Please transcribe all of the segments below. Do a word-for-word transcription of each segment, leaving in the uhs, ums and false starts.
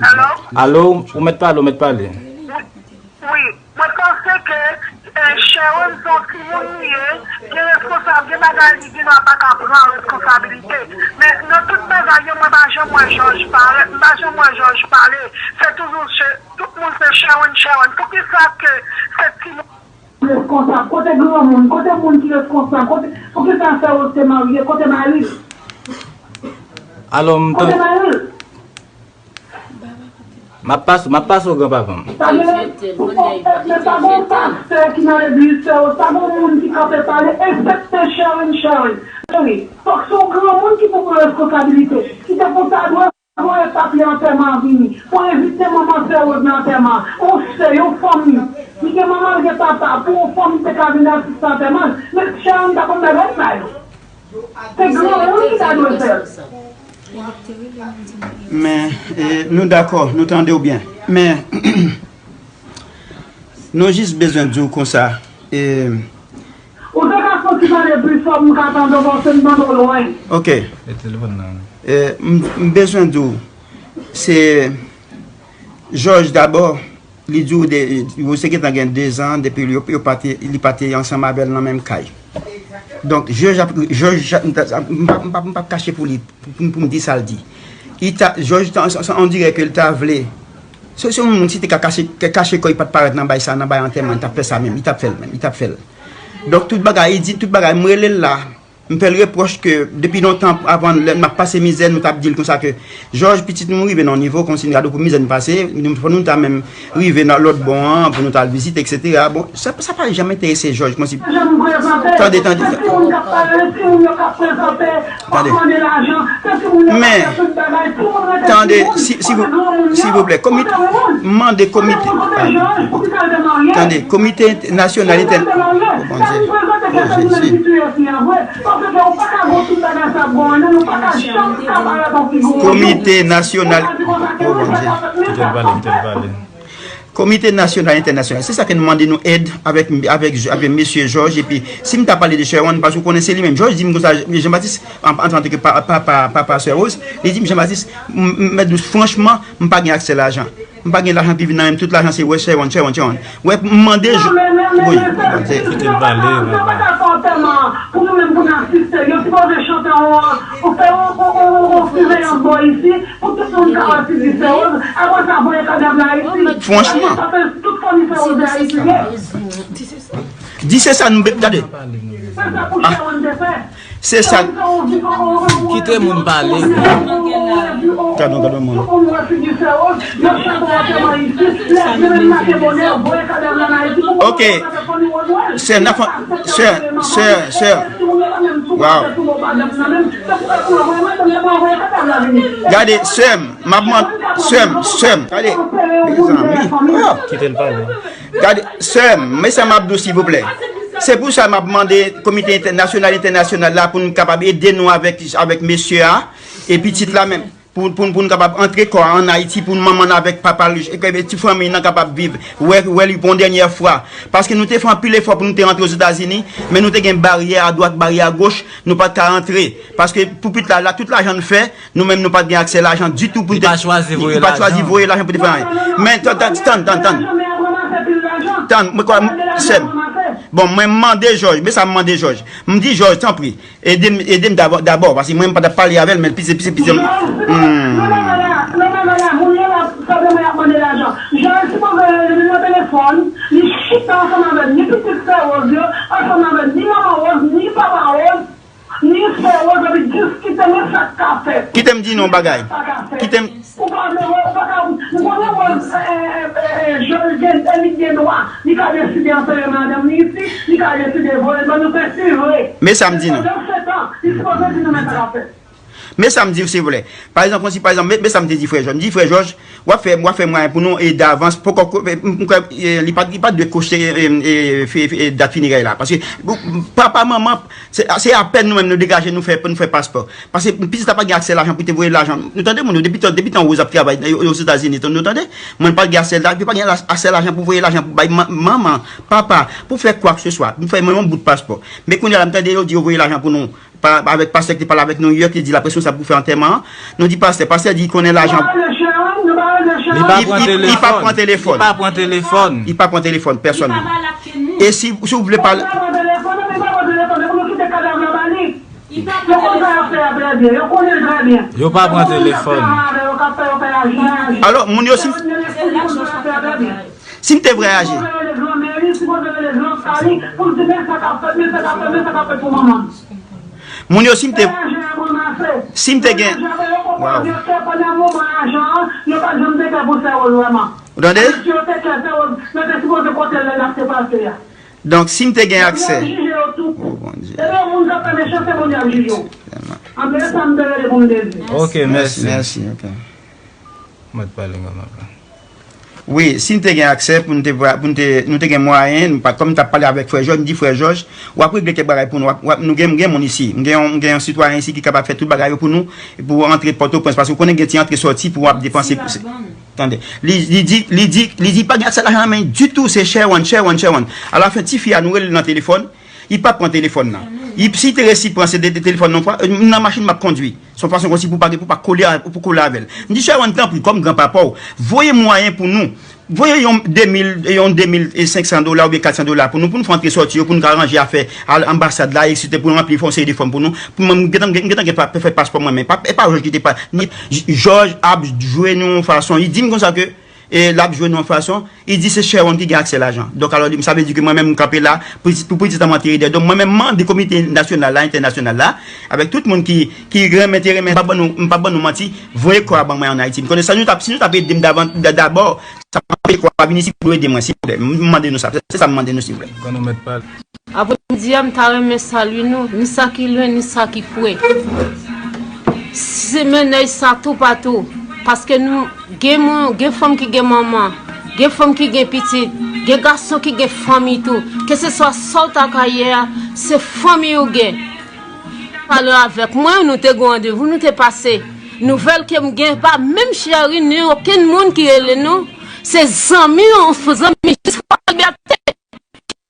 Alo? Alo, ou mèt pale, ou mèt pale. Wi, mwen panse ke eh, Sharon se yon timoun li ye, gen responsab, gen bagay li gen dwa pa ka pran responsabilite. Men nan tout bagay yo, mwen pa janm wè Jòj parèt, m pa janm wè Jòj pale. Se toujou se, tout moun se Sharon, Sharon. Poukisa ke se timoun Responsab, kote granmoun, kote moun ki responsab, kote, poukisa sè w te marye, kote mari l? Alò, m Kote tan- mari l? M ap pase, m ap pase w, granpapa m. Sa vle, pou, pou, men pa gon pastè ki nan legliz, sè w, pa gon moun ki kanpe pale, eksepte Sharon, Sharon. Wi, fòk se yon granmoun ki pou pran responsabilite, ki te pou ta dwe voye pap li antèman an vini, pou envite manman sè Rose nan antèman an. Yon sè, yon fanmi. Li gen manman, li gen papa, pou yon fanmi te ka vin asiste antèman l. Men Sharon pa konn bagay sa yo. Se granmoun ki ta dwe fè l. Men, eh, nou dakò, nou tande w byen. Men, nou jis bezwen di w konsa, eh, Ou te ka soti pale pli fò pou m ka tande w, paske m tande w lwen. Ok. Eh, m, m bezwen di w, se Jòj dabò, li di w de, yo se gentan gen dezan depi yo, yo pa te, li pa te ansanm avè l nan menm kay. Donk, Jòj ap, Jòj, m p ap, m p ap, m p ap kache pou li, pou, pou m di sa l di. Li ta, Jòj, ta, sa, sa, on dirè ke l ta vle. Se, se yon moun si te ka kache, ka kache kò, li pa t parèt nan bay sa, nan bay antèman, li t ap fè sa menm, li t ap fè l menm, li t ap fè l. Donk, tout bagay, li di, tout bagay, m rele l la, m fè l repwòch ke depi lontan, avan, lè m ap pase mizè, nou t ap di l konsa ke, Jòj, pitit nou rive nan yon nivo, kòmsi n gade pou mizè n pase, nou, fò nou ta menm rive nan lòt bò an, pou nou t al vizite, eksetera. Bon, sa, sa pa janm enterese Jòj, kòmsi, tande, tande, tande. Men, tande, si, si vous, silvouplè, komite, m mande komite, ah, tande, komite nasyonal entè, oh, Bondye, oh, Jezi. Komite nasyonal, oh, Bondye. Kite l pale, kite l pale. Komite nasyonal entènasyonal, se sa ke nou mande nou èd avèk, avèk, avèk mesye Jòj, epi si m ta pale de Sherwan, paske ou konnen se li menm, Jòj di m konsa, Jean Baptiste, an, an tan ke pa, pa, pa, papa sè Rose, li di m, Jean Baptiste, m, m, m, franchman, m pa gen aksè lajan. M pa gen lajan ki vin nan men m, tout lajan se wè Sherwan, Sherwan, Sherwan. Wè, m mande Jòj, wi, m mande. Kite l pale, papa. Pou nou menm pou n asiste, yo sipoze chante yon, pou fè yon, yon, yon, yon siveyans bò isi, pou tout moun ka wè figi sè Rose, apre sa voye kadav la Ayiti. Franchman. Paske tout fanmi sè Rose de Ayiti ye. Di se sa nou be-, gade. Se sa pou Sherwan te fè. Se sa. Kite moun pale. Gade, gade moun. Ok. Sè, n ap fè, sè, sè, sè. Waw. Gade, sè m, m ap mande, sè m, sè m. Gade, mezanmi. Oh. Kite l pale. Gade, sè m, men sa m ap di w, silvouplè. Se pou sa m ap mande Komite Entè-, Nasyonal Entènasyonal la pou n kapab ede nou avèk, avèk mesye a e pitit la menm. Pou, pou, pou n kapab antre kò a ann Ayiti, pou manman n avèk papa l, e ke ti fanmi nan kapab viv, wè, wè li pou yon dènyè fwa. Paske nou te fè anpil efò pou nou te rantre Ozetazini, men nou te gen baryè adwat, baryè agoch, nou pa t ka rantre. Paske pou pitit la, la, tout lajan n fè, nou menm nou pa t gen aksè lajan ditou pou n te. Li pa chwazi voye lajan. Li pa t chwazi voye lajan pou te fè anyen. Men, tann, tann, tann, tann, tann. Tann, mwen kwè, sè m. Bon, mwen m mande Jòj, men sa m mande Jòj. M di Jòj, tanpri, ede m, ede m dabò, dabò, paske mwen m pa t ap pale avè l, men pise, pise, pise. Hmm. Jòj sipoze rele li nan telefòn, li chita ansanm avè ni pitit sè Rose yo, ansanm avè ni manman Rose, ni papa Rose, ni sè Rose, epi diskite, men sa k ka fèt. Kite m di nou yon bagay. Kite m. Ou pa vle wè, ou pa ka, ou konnen Rose, eh, eh, eh, eh, Jòj gen, eh, li gen dwa, li ka deside antere madanm li isi, li ka deside voye l ban nou fè si vre. Men sa m di nou. Pandan se tan, li sipoze di nou men sa k ap fèt. Men sa m di w, silvouplè. Pa egzanp, konsi, pa egzanp, men, men sa m te di frè Jòj. M di, frè Jòj, w ap fè, w ap fè mwayen pou nou e davans, poko, m, m kwè, e, li pa, li pa dwe koche, e, e, fe, fe, e, dat finerèy la. Paske, bon, papa, manman, se, se apèn nou menm nou degaje, nou fè, nou fè paspò. Paske pitit la pa gen aksè lajan pou te voye lajan. Nou tande moun yo, depi tan, depi tan Rose ap travay, e, Ozetazini, nou tande, moun pa gen aksè la, li pa gen la, aksè lajan pou voye lajan pou bay man-, manman, papa, pou fè kwa ke se swa, pou fè menm yon bout paspò. Men kounye a la, m tande yo di yo voye lajan pou nou. Pa, avèk pastè ki te pale avèk nou yè, ki di l ap responsab pou fè antèman an. Nou di pastè, pastè di li konnen lajan. Li pa pran telefòn. Li pa pran telefòn. Li pa pran telefòn pèsòn. E si, si w vle pale. Yo pa pran telefòn. Alò, moun yo si, si m te vwayaje. Moun yo si m te, si m te gen. Waw. Ou tande? Donk, si m te gen aksè. Oh, Bondye. Ok, mèsi. Mèsi, ok. Mèt pale, manman. Wi, si n te gen aksè pou n te, pou n te, nou te gen mwayen, nou pa, kòm m t ap pale avèk frè Jòj, m di, "Frè Jòj, w ap regle kèk bagay pou nou, w ap, w ap, nou gen, m gen moun isi, m gen yon, m gen yon sitwayen isi ki kapab fè tout bagay yo pou nou, pou antre Pòtoprens, paske w konnen gen ti antre sòti pou w ap depanse." Tande. Li, li di, li di, li di pa gen aksè lajan nan men ditou, se Sherwan, Sherwan, Sherwan. Alafen, tifi a, nou rele l nan telefòn, li pa pran telefòn nan. Li, si li te resi pran, se de, de telefòn nan, m nan machin m ap kondui. Se yon fason konsi pou pa, pou pa kole a, pou kole avè l. M di, Sherwan, tanpri, kòm granpapa w, voye mwayen pou nou. Voye yon de mil, yon de mil senk san dola oubyen kat san dola pou nou, pou nou fè antre sòti yo, pou nou ka ranje afè al anbasad la, etsetera, pou nou ranpli, fè yon seri de fòm pou nou. Pou mwen, m gentan, m gentan gen pa, fè paspò mwen, men pa, e pa Jòj ki te pa, ni Jòj ap jwe nou yon fason. Li di m konsa ke, e, l ap jwe nou yon fason. Li di se Sherwan ki gen aksè lajan. Donk, alò, sa vle di ke mwen menm, m kanpe la, pou, pou pitit an m antere dèyè. Donk, mwen menm, m mande komite nasyonal la, entènasyonal la, avèk tout moun ki, ki renmen, te renmen, m p ap ban nou, m p ap ban nou manti, voye kò a ban mwen ann Ayiti. M konnen sa nou t ap, si nou t ap ede m davan, da-, dabò, sa m ap voye kò a vin isi pou ede mwen, silvouplè. M mande nou sa. Se sa m mande nou, silvouplè. Ban nou mèt pale. Aprè midi a, m ta renmen salye nou, ni sa ki lwen, ni sa ki pre. Simen nèj sa toupatou, paske nou gen moun, gen fanm ki gen manman, gen fanm ki gen pitit, gen gason ki gen fanmi tou. Keseswa sa w ta ka ye a, se fanmi ou gen. Pale avèk mwen, nou te gen randevou, nou te pase. Nouvèl ke m gen pa menm cheri, ni okenn moun ki rele nou. Se zanmi, yon zanmi jis pa libète.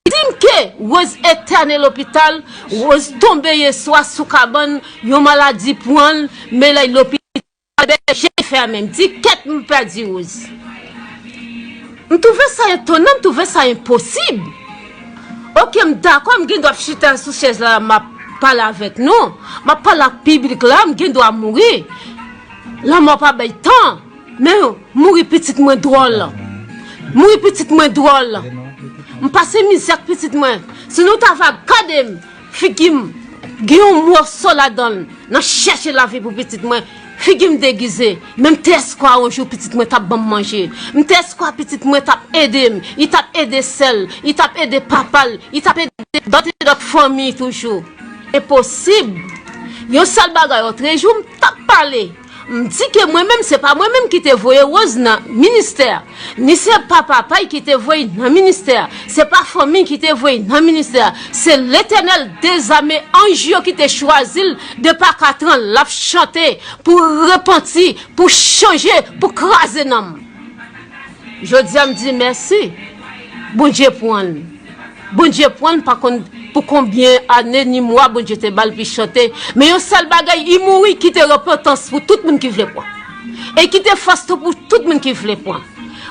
Di m ke Rose entène lopital, Rose tonbe yè swa sou kabann, yon maladi pran l, men lè lopital bèje fèmen. M di kèt, m pèdi Rose. M twouve sa etonan, m twouve sa enposib. Oke, m dakò, m gen dwa ap chita sou chèz la, m ap pale avèk nou, m ap pale ak piblik la, m gen dwa mouri. Lanmò pa bay tan. Men mouri pitit mwen dwòl. Mouri pitit mwen dwòl. M pase mizè ak pitit mwen. Si nou ta va gade m, figi m gen yon mòso ladan l. Nan chèche lavi pou pitit mwen, figi m degize. Men m te espwa yon jou pitit mwen t ap ban m manje. M te espwa pitit mwen t ap ede m. Li t ap ede sè l. Li t ap ede papa l. Li t ap ede dòt e dòt fanmi toujou. Enposib. Yon sèl bagay, otrejou, m t ap pale. M di ke mwen menm, se pa mwen menm ki te voye Rose nan ministè. Ni se pa papa l ki te voye l nan ministè. Se pa fanmi l ki te voye l nan ministè. Se Letènèl dezame anj yo ki te chwazi l de pa katran l ap chante pou repanti, pou chanje, pou kraze nanm. Jodi a m di mèsi. Bondye pran l. Bondye pran l, pa konn pou konbyen ane ni mwa Bondye te ba l pou l chante. Men yon sèl bagay, li mouri kite repantans pou tout moun ki vle pran. E kite fòs tou pou tout moun ki vle pran.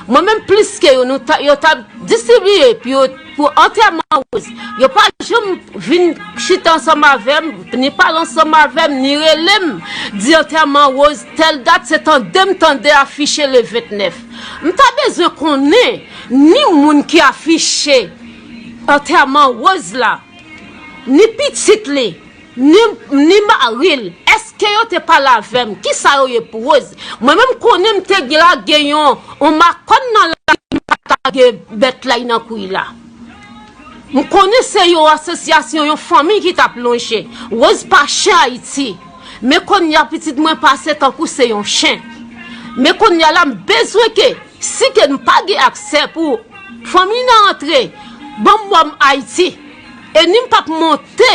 Mwen menm plis ke yo, nou ta, yo ta distribiye pou yo, pou antèman Rose. Yo pa janm vin chita ansanm avè m, ni pale ansanm avè m, ni rele m, di antèman Rose, tèl dat, se tande m tande afiche le vennèf. M ta bezwen konnen ni moun ki afiche antèman Rose la, ni pitit li, ni, ni mari l. Èske yo te pale avè m? Kisa yo ye pou Rose? Mwen menm konnen m te gen lage yon, yon makòn nan lari m pa t lage bèt la nan kwi la. M konnen se yon asosyasyon, yon fanmi ki t ap lonje. Rose pa chen Ayiti. Men kounye a pitit mwen pase tankou se yon chen. Men kounye a la m bezwen ke si ke m pa gen aksè pou fanmi nan antre, ban m mò m Ayiti. E ni m p ap monte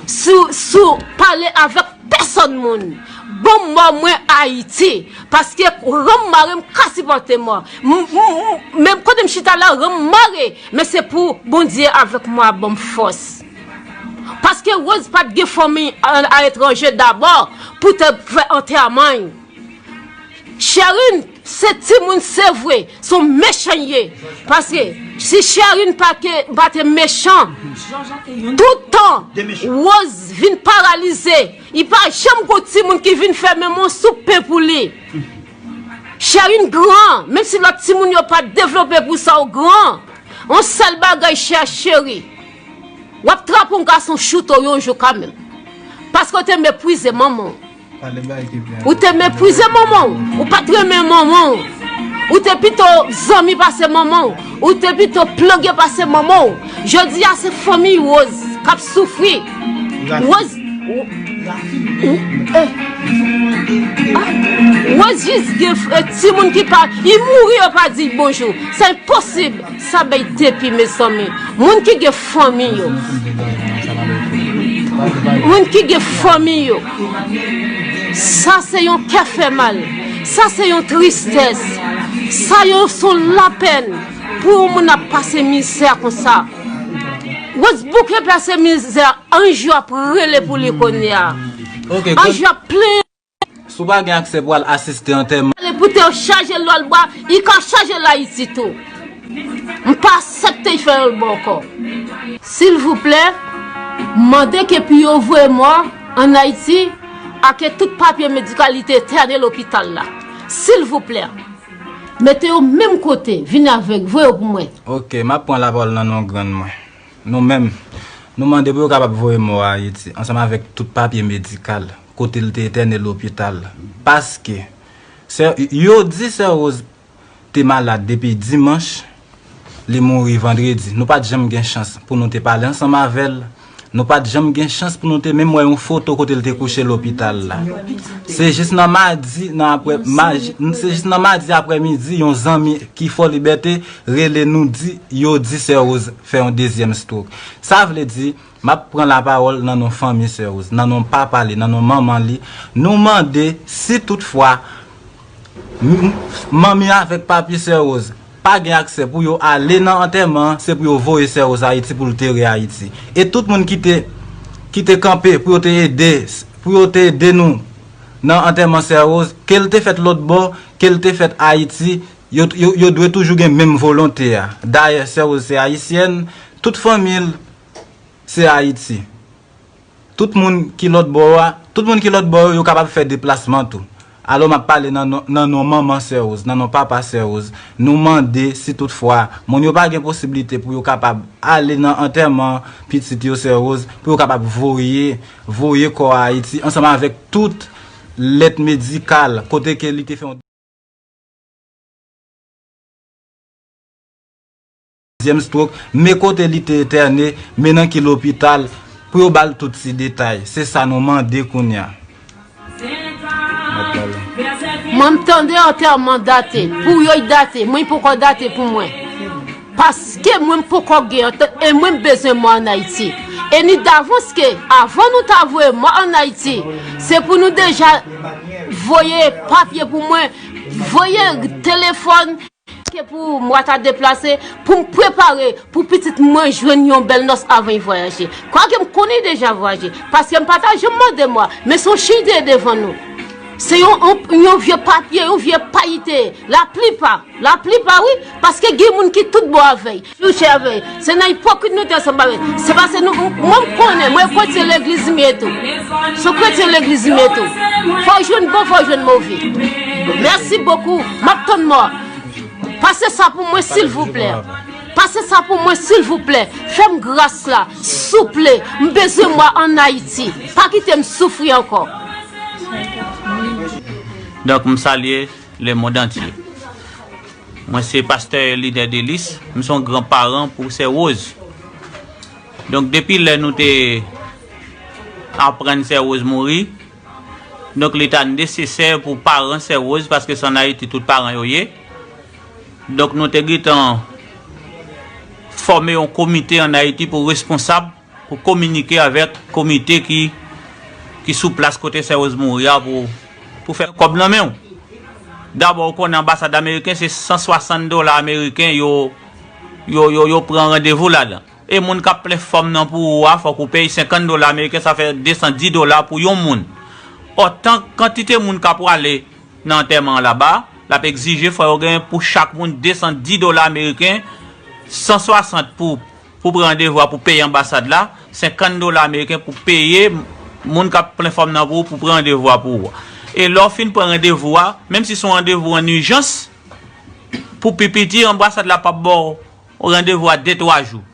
sou, sou pale avèk pèsonn moun. Ban m mò mwen Ayiti. Paske ranm mare m ka sipòte mò. M, m, m, men kote m chita la, ranm mare. Men se pou Bondye avèk mwen ap ban m fòs. Paske Rose pa t gen fanmi a, aletranje dabò pou te fè antèman l. Cherine se timoun, se vre, se yon mechan l ye. Paske si Cherine pa ke pa te mechan, tout tan Rose vin paralize, li pa janm gon timoun ki vin fè menm yon soup pen pou li. Cherine gran, menm si lòt timoun yo pa devlope pou sa, ou gran. Yon sèl bagay, chè cheri, w ap trape yon gason choute w yon jou kanmenm. Paske w te meprize manman w. Ou te meprize manman w. Ou pa t renmen manman w. Ou te pito zanmi pase manman w. Ou te pito plonge pase manman w. Jodi a se fanmi Rose k ap soufri. Rose, ou, ou, eh, ah, Rose jis gen f- eh, timoun ki pa, li mouri yo pa di bonjou. Se enposib. Sa bay depi, mezanmi. Moun ki gen fanmi yo. Moun ki gen fanmi yo. Sa se yon kè fè mal. Sa se yon tristès. Sa yon son lapèn pou yon moun ap pase mizè konsa. Rose bouke pase mizè, anj yo ap rele pou li kounye a. Anj yo ap plen. Si w pa gen aksè pou al asiste antèman. Ale pou te chaje lòl bwa, li ka chaje l Ayiti tou. M pa aksepte fè lòl bwa ankò. Silvouplè, mande ke pou yo voye mò an Ayiti, ake tout papye medikal li te etène lopital la. Silvouplè, mete yo menm kote, vin avèk, voye yo pou mwen. Ok, m ap pran lapawòl nan non grann mwen. Nou menm, nou mande pou yo kapab voye mò a Ayiti, ansanm avèk tout papye medikal, kote l te etène lopital. Paske, sè, yo di sè Rose te malad depi dimanch, li mouri vandredi. Nou pa t janm gen chans pou nou te pale ansanm avè l. Nou pa t janm gen chans pou nou te menm wè yon foto kote l te kouche lopital la. Se jis nan madi, nan aprè, maji, se jis nan madi aprèmidi, yon zanmi ki Fò Libète rele nou di, yo di sè Rose fè yon dezyèm stroke. Sa vle di, m ap pran lapawòl nan non fanmi sè Rose, nan non papa li, nan non manman li. Nou mande si toutfwa m- manmi avèk papi sè Rose pa gen aksè pou yo ale nan antèman an, se pou yo voye sè Rose Ayiti pou l tere Ayiti. E tout moun ki te, ki te kanpe pou yo te ede, pou yo te ede nou nan antèman sè Rose, ke l te fèt lòt bò, ke l te fèt Ayiti, yo, yo, yo dwe toujou gen menm volonte a. Dayè, sè Rose se ayisyèn, tout fanmi l se Ayiti. Tout moun ki lòt bò a, tout moun ki lòt bò yo, yo kapab fè deplasman tou. Alò, m ap pale nan non, nan non manman sè Rose, nan non papa sè Rose. Nou mande, si toutfwa, moun yo pa gen posiblite pou yo kapab ale nan antèman pitit yo sè Rose, pou yo kapab voye, voye kò a Ayiti, ansanm avèk tout lèt medikal, kote ke li te fè yon dezyèm stroke, men kote li te etène, men nan ki lopital, pou yo ba l tout ti detay. Se sa nou mande kounye a. Mwen m tande antèman date, pou yo y date, mwen poko date pou mwen. Paske mwen m poko gen ant- e mwen m bezwen mò an Ayiti. E ni davans ke avan nou ta voye mò an Ayiti, se pou nou deja voye papye pou mwen, voye telefòn, ke pou mwa ta deplase, pou m prepare, pou pitit mwen jwenn yon bèl nòs avan y vwayaje. Kwake m konnen y deja vwayaje, paske m pa ta janm mande mwa, men se yon chich de devan nou. Se yon, yon, yon vye papye, yon vye pay te ye. Laplipa, laplipa wi, paske gen moun ki tout bon avè y. Touche avè y. Se nan ipokrit nou te ansanm avè y. Se paske nou, mwen m konnen, mwen kretyen legliz m ye tou. Se kretyen legliz m ye tou. Fò w jwenn bon, fò w jwenn move. Mèsi bokou. M ap tann mò. Pase sa pou mwen, silvouplè. Pase sa pou mwen, silvouplè. Fè m gras la, souple. M bezwen mò an Ayiti. Pa kite m soufri ankò. Donk, m salye lemonn antye. Mwen se pastè Leader Delis, m se yon gran paran pou sè Rose. Donk, depi lè nou te aprann sè Rose mouri, donk, li ta nesesè pou paran sè Rose, paske se ann Ayiti tout paran yo ye. Donk, nou te gentan fòme yon komite ann Ayiti pou responsab, pou kominike avèk komite ki, ki sou plas kote sè Rose mouri a pou, pou fè kòb nan men w. Dabò, ou konnen anbasad ameriken, se san swasant dola ameriken yo, yo, yo, yo pran randevou ladan. E moun k ap plen fòm nan pou ou a, fòk ou peye senkant dola ameriken, sa fè desan dis dola pou yon moun. Otan kantite moun k ap prale nan antèman an laba, l ap egzije fò yo gen pou chak moun de san dis dola ameriken, san swasant pou, pou pran randevou a pou peye anbasad la, senkant dola ameriken pou peye moun k ap plen fòm nan pou, pou pran randevou a pou ou. E lè w fin pran randevou a, menm si se yon randevou an ijans, pou pi piti, anbasad la p ap ba w randevou a de twa jou.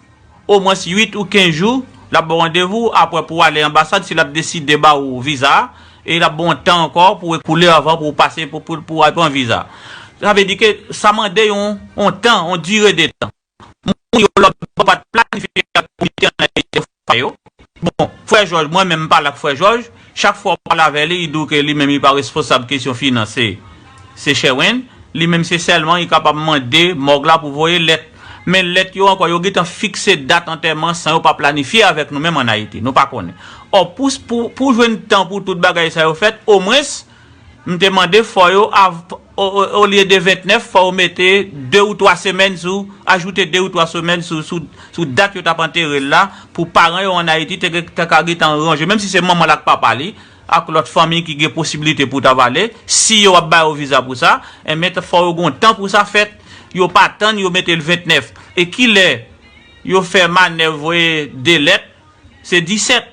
Omwens uit ou kenz jou, l ap ba w randevou, apre pou w ale anbasad, si l ap deside ba ou viza a, e l ap ba w yon tan ankò pou w ekoule anvan pou w pase, pou, pou, pou w al pran viza. Sa vle di ke sa mande yon, yon tan, yon dire de tan. Moun yo lòt bò pa t planifye y ap abite an Ayiti fwa yo. Bon, frè Jòj, mwen menm m pale ak frè Jòj, chak fwa w pale avè li, li di w ke li menm li pa responsab kesyon finans, se, se Sherwin. Li menm se sèlman li kapab mande mòg la pou voye lèt. Men lèt yo ankò, yo gentan fikse dat antèman san yo pa planifye avèk nou menm ann Ayiti. Nou pa konnen. Ò, pou, pou, pou jwenn tan pou tout bagay sa yo fèt, omwens, m te mande fò yo, av-, o-, o-, olye de ventnèf, fò yo mete de ou twa semèn sou, ajoute de ou twa semèn sou, sou, sou dat yo t ap antere l la, pou paran yo ann Ayiti te, te ka gentan ranje, menm si se manman l ak papa li, ak lòt fanmi ki gen posiblite pou ta va ale, si yo ap ba yo viza pou sa, enben, fò yo gen yon tan pou sa fèt, yo pa tann, yo mete l ventnèf. E kilè yo fè manèv voye de lèt, se disèt.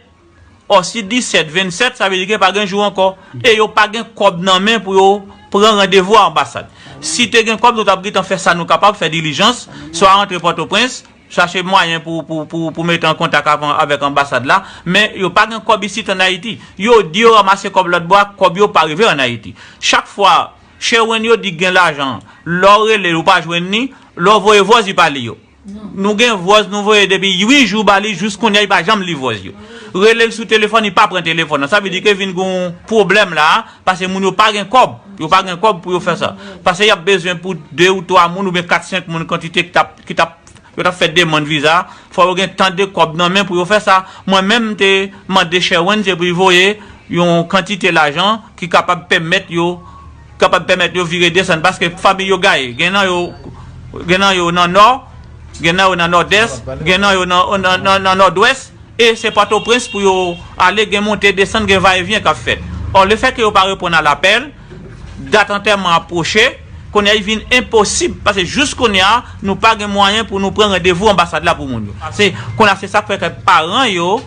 Ò, si disèt, vennsèt, sa vle di ke pa gen jou ankò. E yo pa gen kòb nan men pou yo pran randevou a anbasad. Si te gen kòb, nou t ap gentan fè sa nou kapab, fè dilijans, swa rantre Pòtoprens, chache mwayen pou, pou, pou, pou mete an kontak avan, avèk anbasad la, men yo pa gen kòb isit ann Ayiti. Yo di yo ranmase kòb lòt bò a, kòb yo pa rive ann Ayiti. Chak fwa, Sherwin yo di gen lajan, lè w rele l, ou pa jwenn li, lè w voye vòz, li pa li yo. Nou gen vòz nou voye depi uit jou ba li, jis kounye a li pa janm li vòz yo. Rele l sou telefòn, li pa pran telefòn nan. Sa vle di ke vin gen yon pwoblèm la, paske moun yo pa gen kòb. Yo pa gen kòb pou yo fè sa. Paske y ap bezwen pou de ou twa moun oubyen kat, senk moun kantite ki t ap, ki t ap, yo t ap fè demann viza. Fò yo gen tan de kòb nan men pou yo fè sa. Mwen menm, m te mande Sherwin, se pou l voye yon kantite lajan ki kapab pèmèt yo, kapab pèmèt yo vire desann, paske fanmi yo gaye. Gen nan yo, gen nan yo nan Nò, gen nan yo nan Nòdès, gen nan yo nan, nan, nan, nan Nòdwès, e se Pòtoprens pou yo ale, gen monte desann, gen vayevyen k ap fèt. Ò, lefètke yo pa reponn a lapèl, dat antèman ap pwoche, kounye a, li vin enposib, paske jis kounye a, nou pa gen mwayen pou nou pran randevou anbasad la pou moun yo. Se, kounye a, se sa k fè ke paran yo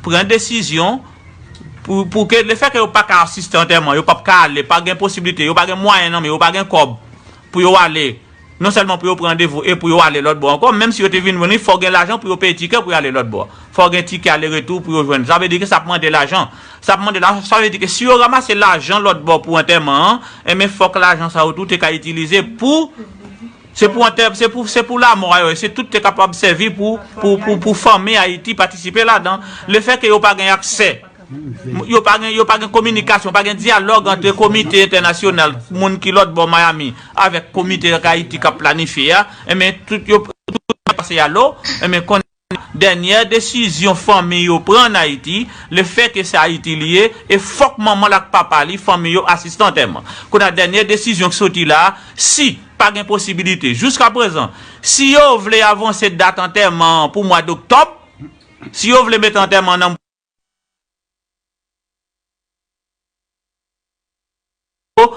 pran desizyon pou, pou ke lefètke yo pa ka asiste antèman, yo p ap ka ale, pa gen posiblite, yo pa gen mwayen nan men yo, pa gen kòb pou yo ale, non sèlman pou yo pran randevou e pou yo ale lòt bò ankò, menm si yo te vin jwenn li, fò gen lajan pou yo peye tikè pou yo ale lòt bò. Fò gen tikè ale retou pou yo jwenn. Sa vle di ke sa ap mande lajan. Sa ap mande lajan, sa vle di ke si yo ranmase lajan lòt bò pou antèman an, enben fòk lajan sa yo tou te ka itilize pou, se pou antè-, se pou, se pou lamò a yo ye, se tout te kapab sèvi pou, pou, pou, pou fanmi Ayiti patisipe ladan. Lefètke yo pa gen aksè, yo pa gen, yo pa gen kominikasyon, pa gen dyalòg ant komite entènasyonal, moun ki lòt bò Miami, avèk komite k Ayiti k ap planifye a, enben tout yo, tout pase a lo, enben konnen dènyè desizyon fanmi yo pran ann Ayiti, lefètke se Ayiti li ye, e fòk manman l ak papa li, fanmi yo asiste antèman. Kounye a, dènyè desizyon k soti la, si pa gen posibilite, jiskaprezan, si yo vle avanse dat antèman an pou mwa doktòb, si yo vle mete antèman an nan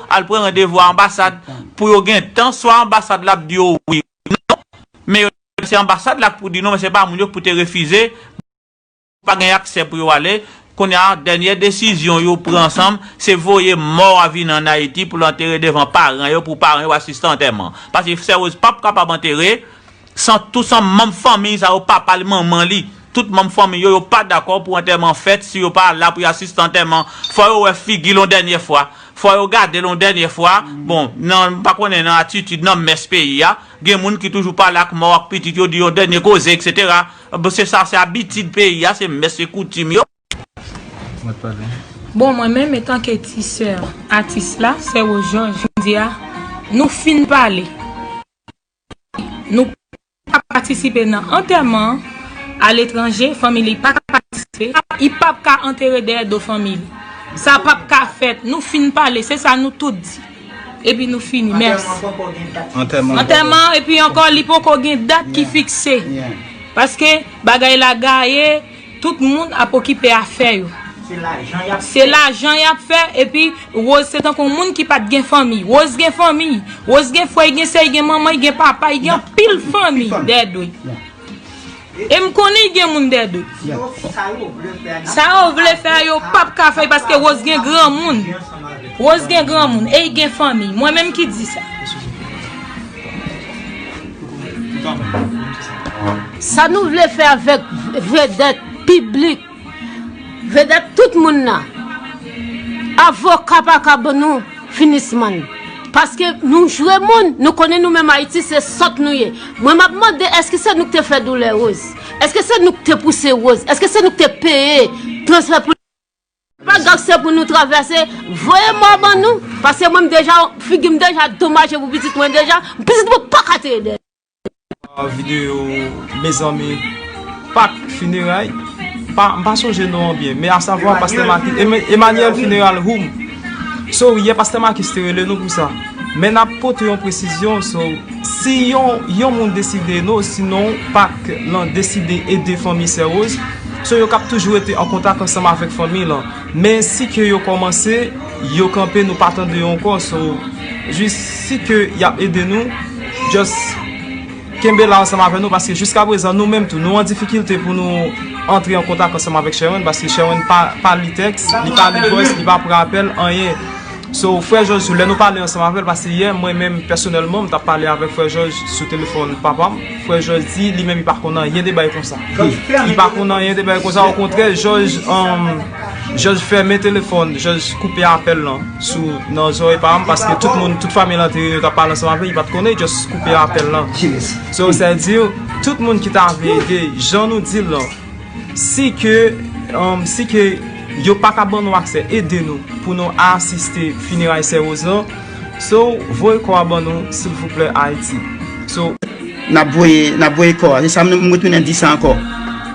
al pran randevou a anbasad pou yo gen tan, swa anbasad la ap di yo wi, non, men yo, se anbasad la k pou di non, men se pa moun yo k pou te refize, pa gen aksè pou yo ale. Kounye a, dènyè desizyon yo pran ansanm, se voye mò a vin ann Ayiti pou l antere devan paran yo, pou paran yo asiste antèman. Paske Sè Woz p ap kapab antere san, tou san manm fanmi sa yo, papa l, manman li, tout manm fanmi yo, yo pa dakò pou antèman fèt si yo pa la pou y asiste antèman. Fò yo wè figi l yon dènyè fwa. Fò yo gade l yon dènyè fwa. Bon, nan, m pa konnen nan atitid, nan mès peyi a, gen moun ki toujou pale ak mò ak pitit yo, di yon dènyè koze, etsetera. Bon, se sa, se abitid peyi a, se mès, se koutim yo. Bon, mwen menm, etanke ti sè atis la, Sè Woz Jòj, jodi a, nou fin pale. Nou pa patisipe nan antèman an, aletranje, fanmi li pa ka patisipe, li p ap ka antere dèyè do fanmi li. Sa p ap ka fèt, nou fin pale, se sa nou tout di. Epi nou fini, mèsi. Antèman, epi ankò, li poko gen dat ki fikse. Paske bagay la gaye, tout moun ap okipe afè yo. Se lajan y ap fè, epi Rose se tankou yon moun ki pa t gen fanmi. Rose gen fanmi. Rose gen frè, li gen sè, li gen manman, li gen papa, li gen anpil fanmi dèyè do l. E m konnen li gen moun dèyè do l. Sa yo vle fè a, yo p ap ka fè l paske Rose gen granmoun. Rose gen granmoun e li gen fanmi. Mwen menm ki di sa. Sa nou vle fè avèk vedèt piblik, vedèt tout moun nan, avoka pa ka ban nou finisman. Paske nou jwe moun, nou konnen nou menm Ayiti se sòt nou ye. Mwen m ap mande èske se nou k te fè doulè Rose? Èske se nou k te pouse Rose? Èske se nou k te peye transfè pou pa gangstè pou nou travèse, voye mò ban nou. Paske mwen m deja, figi m deja domaje pou pitit mwen deja, pitit mwen pa ka te ede. Videyo, mezanmi, Pak, fineray, pa, m pa sonje non an byen, men asavwa pastè Maki, Ema- Emmanuel Funeral Home. So, yè pastè Makis te rele nou pou sa. Men n ap pote yon presizyon, so, si yon, yon moun deside non, sinon Pak lan deside ede fanmi sè Rose, so yo k ap toujou rete an kontak ansanm avèk fanmi lan. Men si ke yo kòmanse, yo kanpe, nou pa tande yo ankò, so, jis si ke y ap ede nou, just kenbe la ansanm avè nou, paske jiska prezan nou menm tou, nou an difikilte pou nou antre an kontak ansanm avèk Sherwin, paske Sherwin pa, pa li tèks, li pa li voice, li pa pran apèl, anyen. So, frè Jòj, lè nou pale ansanm avè l, paske yè, mwen menm, pèsonèlman, m t ap pale avèk frè Jòj sou telefòn papa m. Frè Jòj di, li menm, li pa konn anyen de bagay konsa. Li pa konn anyen de bagay konsa, okontrè, Jòj, um, Jòj fèmen telefòn, Jòj koupe apèl lan sou, nan zòrèy pa m, paske tout moun, tout fanmi lan te reyini, yo t ap pale ansanm avè l, li pa t konnen, just koupe apèl lan. So, sa di, tout moun ki ta vle ede, jan nou di l lan, si ke, um, si ke yo pa ka ban nou aksè, ede nou pou nou asiste fineray sè Rose lan, so, voye kò a ban nou, silvouplè, Ayiti. So, N ap voye, n ap voye kò a. Se sa m, m retounen di sa ankò.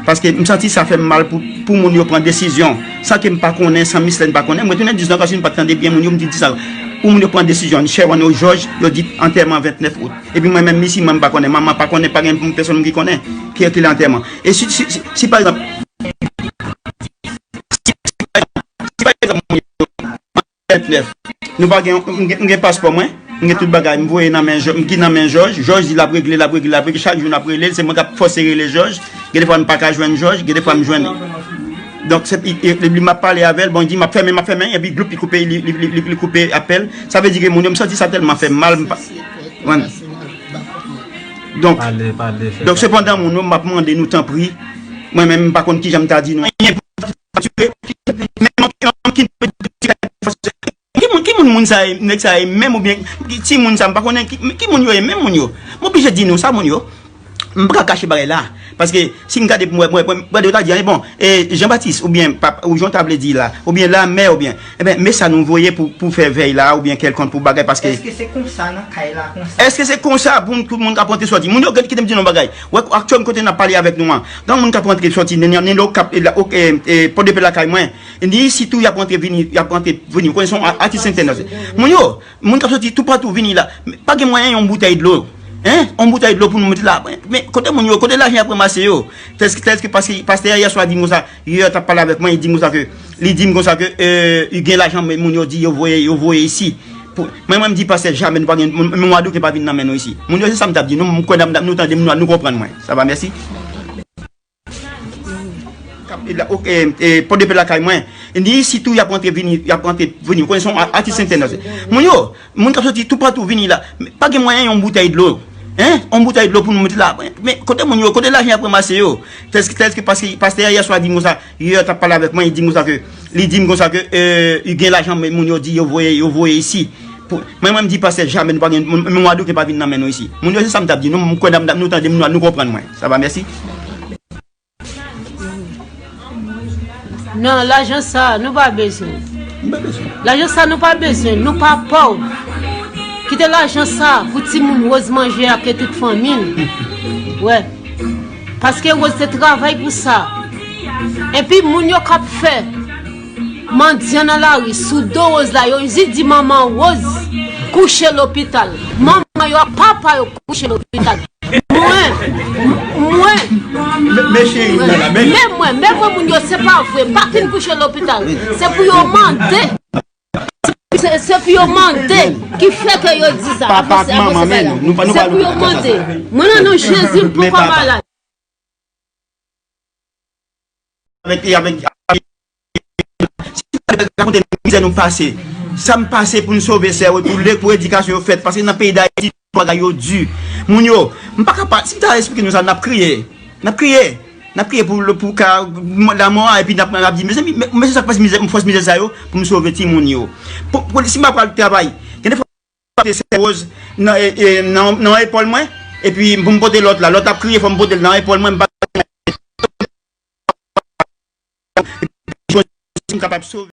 Paske m santi sa fè m mal pou, pou moun yo pran desizyon. San ke m pa konnen, san mislè m pa konnen. M retounen di sa ankò, si m pa t tande byen moun yo, m di, di sa. Pou moun yo pran desizyon, Sherwin ou Jòj, yo di antèman vennèf out. Epi mwen menm, isi, mwen m pa konnen. Manman pa konnen, pa gen pèsonn ki konnen ki, ki lè antèman. E si, si, si, si pa egzanp, si pa egzanp, vennèf. Nou pa gen, m gen, m gen paspò mwen, m gen tout bagay, m voye nan men Jò-, m ki nan men Jòj. Jòj di l ap regle, l ap regle, l ap regle. Chak jou n ap rele l, se mwen k ap fòse rele Jòj. Gen de fwa m pa ka jwenn Jòj, gen de fwa m jwenn. Donk, se, li, li, li, m ap pale avè l, bon, li di, "M ap fèmen, m ap fèmen," epi gloup, li koupe, li, li, li, li, li koupe apèl. Sa vle di ke moun yo, m santi sa tèlman fè m mal, m pa, wè. Donk, donk, sepandan, moun yo, m ap mande nou, tanpri, mwen menm, m pa konn kijan m ta di nou. Ki moun, ki moun moun sa ye, nèg sa ye menm oubyen ki, ti moun sa, m pa konnen ki, ki moun yo ye menm moun yo. M oblije di nou sa moun yo. M pa ka kache bagay la. Paske si m gade pou mwen, mwen, mwen, mwen, yo ta di, "Bon, e, Jean Baptiste, oubyen pap, ou jan ta vle di la, oubyen la, mè, oubyen, ebyen, men sa nou voye pou, pou fè vèy la, oubyen kèlkonk pou bagay, paske." Èske se konsa nan kay la, konsa? Èske se konsa pou tout moun k ap rantre sòti? Moun yo, kite m di nou bagay. Wè, aktyèl kote n ap pale avèk nou an. Gen moun k ap rantre sòti, ni, ni, ni, ni, k ap, e, la, ok, e, e, pòt de pè lakay mwen. Ni sitou y ap rantre vini, y ap rantre vini. Ou konnen se yon a-, atis entènasyonal. Moun yo, moun k ap soti toupatou vini la. Pa gen mwayen yon boutèy dlo. Hein? Yon boutèy dlo pou nou mete la. Men kote moun yo, kote lajan y ap ranmase yo? Tèlske, tèlske paske pastè a yè swa di m konsa, yè t ap pale avèk mwen, li di m konsa ke, li di m konsa ke, euh, li gen lajan, men moun yo di yo voye, yo voye isi. Pou, mwen, mwen m di pastè jamè nou pa gen, men mwa doken pa vin nan men nou isi. Moun yo se sa m t ap di nou, m kwè n ap, nou tande m, nou, nou konprann mwen. Sa va, mèsi. K ap, e, la, ok, e, e, pòt de pè lakay mwen. Ni sitou y ap rantre vini, y ap rantre vini. Ou konnen se yon a-, atis entènasyonal. Moun yo, moun k ap soti toupatou vini la. Men pa gen mwayen yon boutèy dlo. Hein? Yon boutèy dlo pou nou mete la. Men kote moun yo, kote lajan y ap ranmase yo? Tèlske, tèlske paske pastè a yè swa di m konsa, yè t ap pale avèk mwen, li di m konsa ke, li di m konsa ke, euh, li gen lajan, men moun yo di yo voye, yo voye isi. Pou, mwen, mwen m di pastè jamè nou pa gen, men mwa doken pa vin nan men nou isi. Moun yo se sa m t ap di nou, m kwè n ap, nou tande m, nou, nou konprann mwen. Sa va, mèsi. Non, lajan sa, nou pa bezwen. Nou pa bezwen. Lajan sa, nou pa bezwen. Nou pa pòv. Kite lajan sa pou timoun Rose manje ak tout fanmi l. Wè. Paske Rose te travay pou sa. Epi moun yo k ap fè mandyan nan lari sou do Rose la, yo jis di manman Rose kouche lopital. Manman yo ak papa yo kouche lopital. Mwen, m-, Mwen, men, men cheri, men la, men men mwen, men mwen, moun yo, se pa vre. M pa fin kouche lopital. Se pou yo mande. Se, se pou yo mande ki fè ke yo di sa. Papa ak manman, men nou, nou pa, nou se pa pou yo lopital, mande. Mwen, nan non Jezi, m poko malad. Avèk, avèk, si m ta rakonte mizè nou pase, sa m pase pou n sove sè yo, pou lè, pou edikasyon yo fèt, paske nan peyi Dayiti, bagay yo di. Moun yo, m pa ka pa, si m ta eksplike nou sa, n ap kriye. N ap kriye. N ap kriye pou, pou ka, lanmò a, epi n ap, n ap di, mezanmi, men, men se sa k fòs mizè, fòs mizè sa yo, pou m sove timoun yo. Pou, pou, si m pa pral travay, gen de fwa, pote sè woz nan, e, e, nan, nan epòl mwen, epi pou m pote lòt la, lòt ap kriye, fò m pote l nan epòl mwen, m pa si m kapab sove